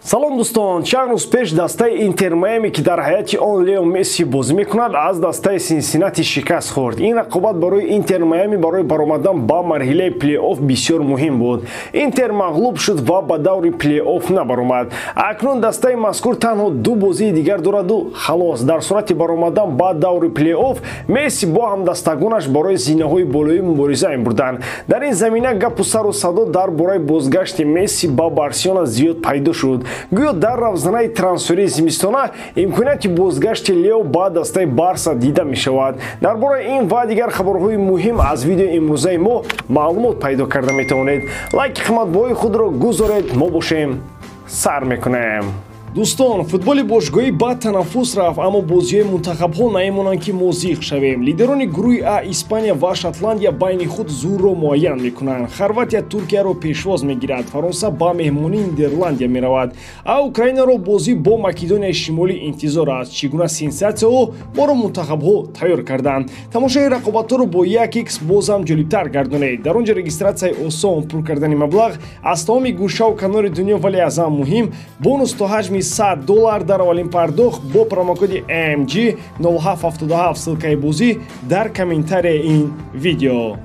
Салом дӯстон, чанд рӯз пеш дастаи Интер Майами, ки дар ҳайати он Лео Месси бозӣ мекунад, аз дастаи Синсиннати шикаст хӯрд. Ин рақобат барои Интер Майами барои баромадан ба марҳилаи плей-офф бисёр муҳим буд. Интер мағлуб шуд ва ба даври плей-офф набаромад. Акнун дастаи мазкур танҳо ду бозии дигар дораду халос. Дар сурати баромадан ба даври плей-офф Месси бо ҳамдастагонаш барои зинаҳои болоӣ мубориза мебурданд. Дар ин замина гапу сару садо дар бораи бозгашти Месси ба Барселона зиёд пайдо шуд. Гӯё дар равзанаи трансферии зимистона имконияти бозгашти Лео ба дастаи Барса дида мешавад. Дар бораи ин ва дигар хабарҳои муҳим аз видеои имрӯзаи мо маълумот пайдо карда метавонед. Лайки қиматбоҳои худро гузоред, мо бошем сар мекунем. Дӯстон, футболи бошгоҳӣ ба танаффус рафт, аммо бозиҳои мунтахабҳо намемонанд, ки мо зиқ шавем. Лидерони гурӯҳи А, Испания ва Шотландия байни худ зӯрро муайян мекунанд. Хорватия Туркияро пешвоз мегирад, Фаронса ба меҳмонии Нидерландия меравад, а Украинаро бозӣ бо Македонияи Шимолӣ интизор аст. Чӣ гуна сенсатсияҳо моро мунтахабҳо тайёр карданд. Тамошои рақобатҳоро бо 1x бозам ҷолибтар гардонед. Дар он ҷо регистратсияи осон, пур кардани маблағ аз тамоми гӯшаву канори дунё, вале аз ҳам муҳим бонус то ҳаҷми $100 дар аввалин пардохт бо промокоди MG 0777. Ссылкаи бозӣ дар комментарияи ин видео.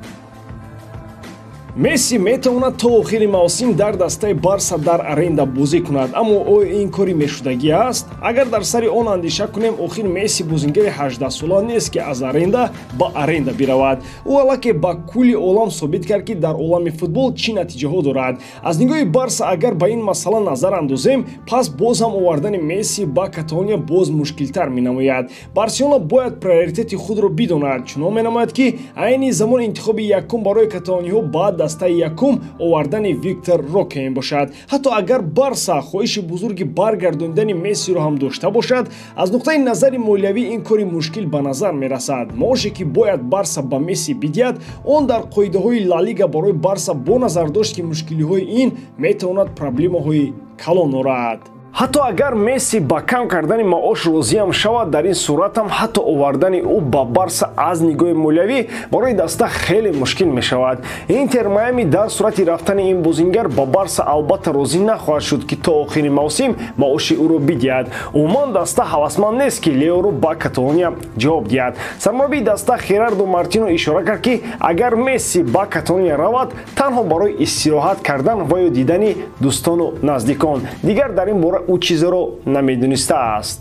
Месси метавонад то охири мавсим дар дастаи Барса дар аренда бозӣ кунад, аммо оё ин кори мешудагӣ аст? Агар дар сари он андеша кунем, охир Месси бозингари 18-сола нест, ки аз аренда ба аренда биравад. Ӯ аллакай ба кулли олам собит кард, ки дар олами футбол чӣ натиҷаҳо дорад. Аз нигоҳи Барса агар ба ин масъала назар андозем, пас боз ҳам овардани Месси ба Каталония боз мушкилтар менамояд. Барселона бояд приоритети худро бидонад. Чунон менамояд, ки айни замон интихоби якум барои каталониҳо ба дастаи якум овардани Виктор Роке мебошад. Ҳатто агар Барса хоҳиши бузурги баргардонидани Мессиро ҳам дошта бошад, аз нуқтаи назари молиявӣ ин кори мушкил ба назар мерасад. Маоше ки бояд Барса ба Месси бидиҳад, он дар қоидаҳои Ла Лига барои Барса бо назардошт ки мушкилиҳои ин метавонад проблемаҳои калон орад. Ҳатто агар Месси ба кам кардани маош розиам шавад, дар ин суратам ҳатто овардани ӯ ба Барса аз нигоҳи молиявӣ барои даста хеле мушкил мешавад. Интер Майами дар сурати рафтани ин бозингар ба Барса албатта розӣ нахоҳад шуд, ки то охири мавсим маоши ӯро бидиҳад. Умуман даста ҳавасманд нест, ки Леоро ба Каталония ҷавоб диҳад. Сармураббии даста Херардо Мартино ишора кард, ки агар Месси ба Каталония равад, танҳо барои истироҳат кардан ва ё дидани дӯстону наздикон. Дигар дар ин бора ӯ чизеро намедонистааст.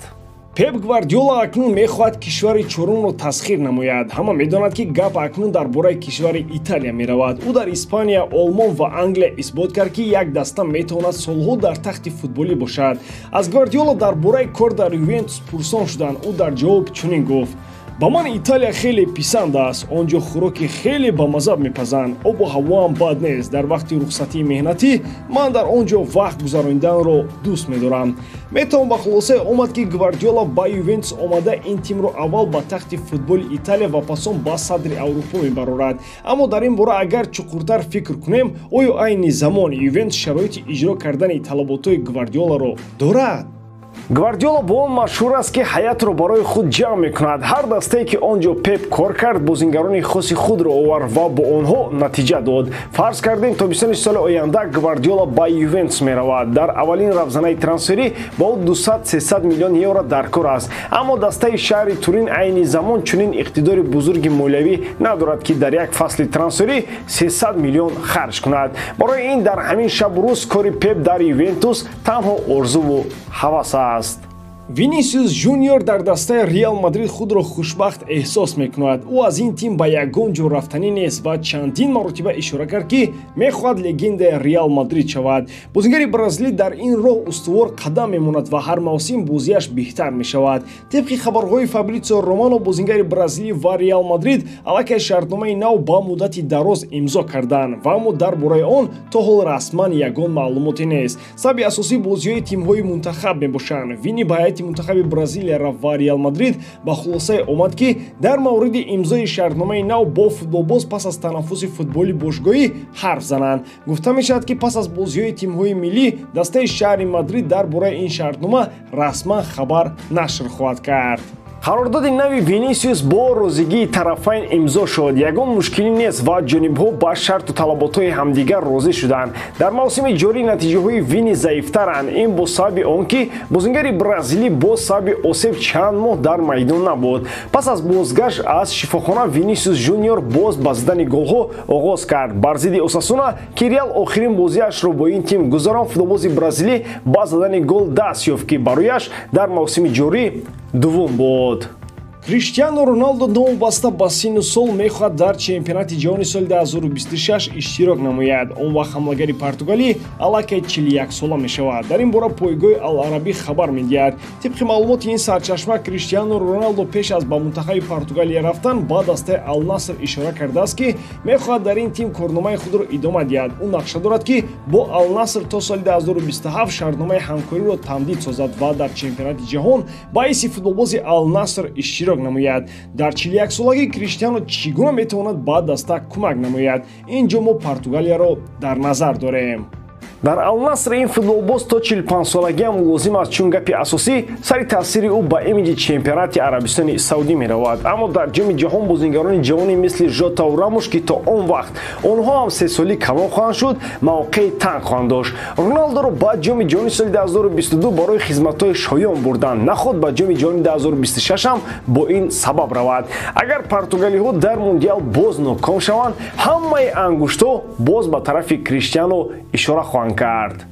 Пеп Гвардиола акнун мехоҳад кишвари чорумро тасхир намояд. Ҳама медонад, ки гап акнун дар бораи кишвари Италия меравад. Ӯ дар Испания, Олмон ва Англия исбот кард, ки як даста метавонад солҳо дар тахти футболӣ бошад. Аз Гвардиола дар бораи кор дар Ювентус пурсон шуданд. Ӯ дар ҷавоб чунин гуфт: ба ман Италия хеле писанд аст. Он ҷо хӯроки хеле бамазза мепазанд, обу ҳавоам бад нест. Дар вақти рухсатии меҳнатӣ ман дар он ҷо вақт гузарониданро дӯст медорам. Метавон ба хулосае омад, ки Гвардиола ба Ювентус омада ин тимро аввал ба тахти футболи Италия ва пасон ба садри Аврупо мебарорад. Аммо дар ин бора агар чуқуртар фикр кунем, оё айни замон Ювентус шароити иҷро кардани талаботҳои Гвардиоларо дорад? Гвардиола бо он машҳур аст, ки ҳаятро барои худ ҷамъ мекунад. Ҳар дастае, ки он ҷо Пеп кор кард, бозингарони хоси худро овард ва бо онҳо натиҷа дод. Фарз кардем, тобистони соли оянда Гвардиола ба Ювентус меравад. Дар аввалин равзанаи трансферӣ ба ӯ 200-300 миллион евро дар кор аст. Аммо дастаи шаҳри Турин айни замон чунин иқтидори бузурги молиявӣ надорад, ки дар як фасли трансферӣ 300 миллион харҷ кунад. Барои ин дар ҳамин шабу рӯз кори Пеп дар Ювентус танҳо орзуву ҳавас аст. Винисиус Жуниор дар дастаи Реал Мадрид худро хушбахт эҳсос мекунад. Ӯ аз ин тим ба ягон ҷо рафтанӣ нест ва чандин маротиба ишора кард, ки мехоҳад легендаи Реал Мадрид шавад. Бозингари бразилӣ дар ин роҳ устувор қадам мемонад ва ҳар мавсим бозиаш беҳтар мешавад. Тибқи хабарҳои Фабритсио Романо, бозингари бразилӣ ва Реал Мадрид аллакай шартномаи нав ба муддати дароз имзо карданд, ва аммо дар бораи он то ҳол расман ягон маълумоте нест. Сабаби асосии бозиҳои тимҳои мунтахаб мебошанд. Вини ба ҳайати мунтахаби Бразилия рафт ва Реал Мадрид ба хулосае омад, ки дар мавриди имзои шартномаи нав бо футболбоз пас аз танаффуси футболи бошгоҳӣ ҳарф зананд. Гуфта мешавад, ки пас аз бозиҳои тимҳои миллӣ дастаи шаҳри Мадрид дар бораи ин шартнома расман хабар нашр хоҳад кард. Қарордоди нави Винисиус бо розигии тарафайн имзо шуд. Ягон мушкилӣ нест ва ҷонибҳо ба шарту талаботҳои ҳамдигар розӣ шуданд. Дар мавсими ҷорӣ натиҷаҳои Вини заифтаранд. Ин бо сабаби он ки бозингари бразилӣ бо сабаби осеб чанд моҳ дар майдон набуд. Пас аз бозгашт аз шифохона Винисиус Жуниор боз ба задани голҳо оғоз кард. Бар зидди Осасуна, ки Реал охирин бозиашро бо ин тим гузарон, футболбози бразилӣ ба задани гол даст ёфт, ки барояш дар мавсими ҷорӣ дуввум буд. Криштиану Роналдо новобаста ба синну сол мехоҳад дар чемпионати ҷаҳони соли 2026 иштирок намояд. Он вақт ҳамлагари португалӣ аллакай 41 сола мешавад. Дар ин бора пойгоҳи Ал-Арабӣ хабар медиҳад. Тибқи маълумоти ин сарчашма, Криштиану Роналдо пеш аз ба мунтахаби Португалия рафтан ба дастаи Ал-Наср ишора кардааст, ки мехоҳад дар ин тим корномаи худро идома диҳад. Ӯ нақша дорад, ки бо Ал-Наср то соли 2027 шартномаи ҳамкориро тамдид созад ва дар чемпионати ҷаҳон ба ҳайси футболбози Ал-Наср иштирок намояд. Дар 41-солагӣ Криштиану чӣ гуна метавонад ба даста кӯмак намояд? Ин ҷо мо Португалияро дар назар дорем. Дар Ал-Наср ин футболбоз то 45-солагиам лозим аст, чун гапи асосӣ сари таъсири ӯ ба имиҷи чемпионати Арабистони Саудӣ меравад. Аммо дар ҷоми ҷаҳон бозингарони ҷавони мисли Жотау Рамуш, ки то он вақт онҳо ҳам сесолӣ калон хоҳанд шуд, мавқеи танг хоҳанд дошт. Роналдоро ба ҷоми ҷаҳони соли 2022 барои хизматҳои шоён бурданд. Наход ба ҷоми ҷаҳони 2026 ҳам бо ин сабаб равад. Агар португалиҳо дар мундиал боз ноком шаванд, ҳамаи ангуштҳо боз ба тарафи Криштиану ишора хоҳанд кард.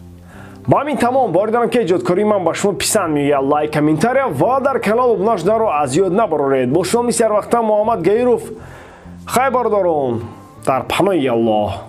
Ба ҳамин тамом. Боварӣ дорам, ки эҷодкории ман ба шумо писанд меояд. Лайк, комментария ва дар канал обуна шуданро аз ёд набароред. Бо шумо мисли ҳарвақта Муҳаммад Гаиров. Хайр, бародарон, дар паноҳи Аллоҳ.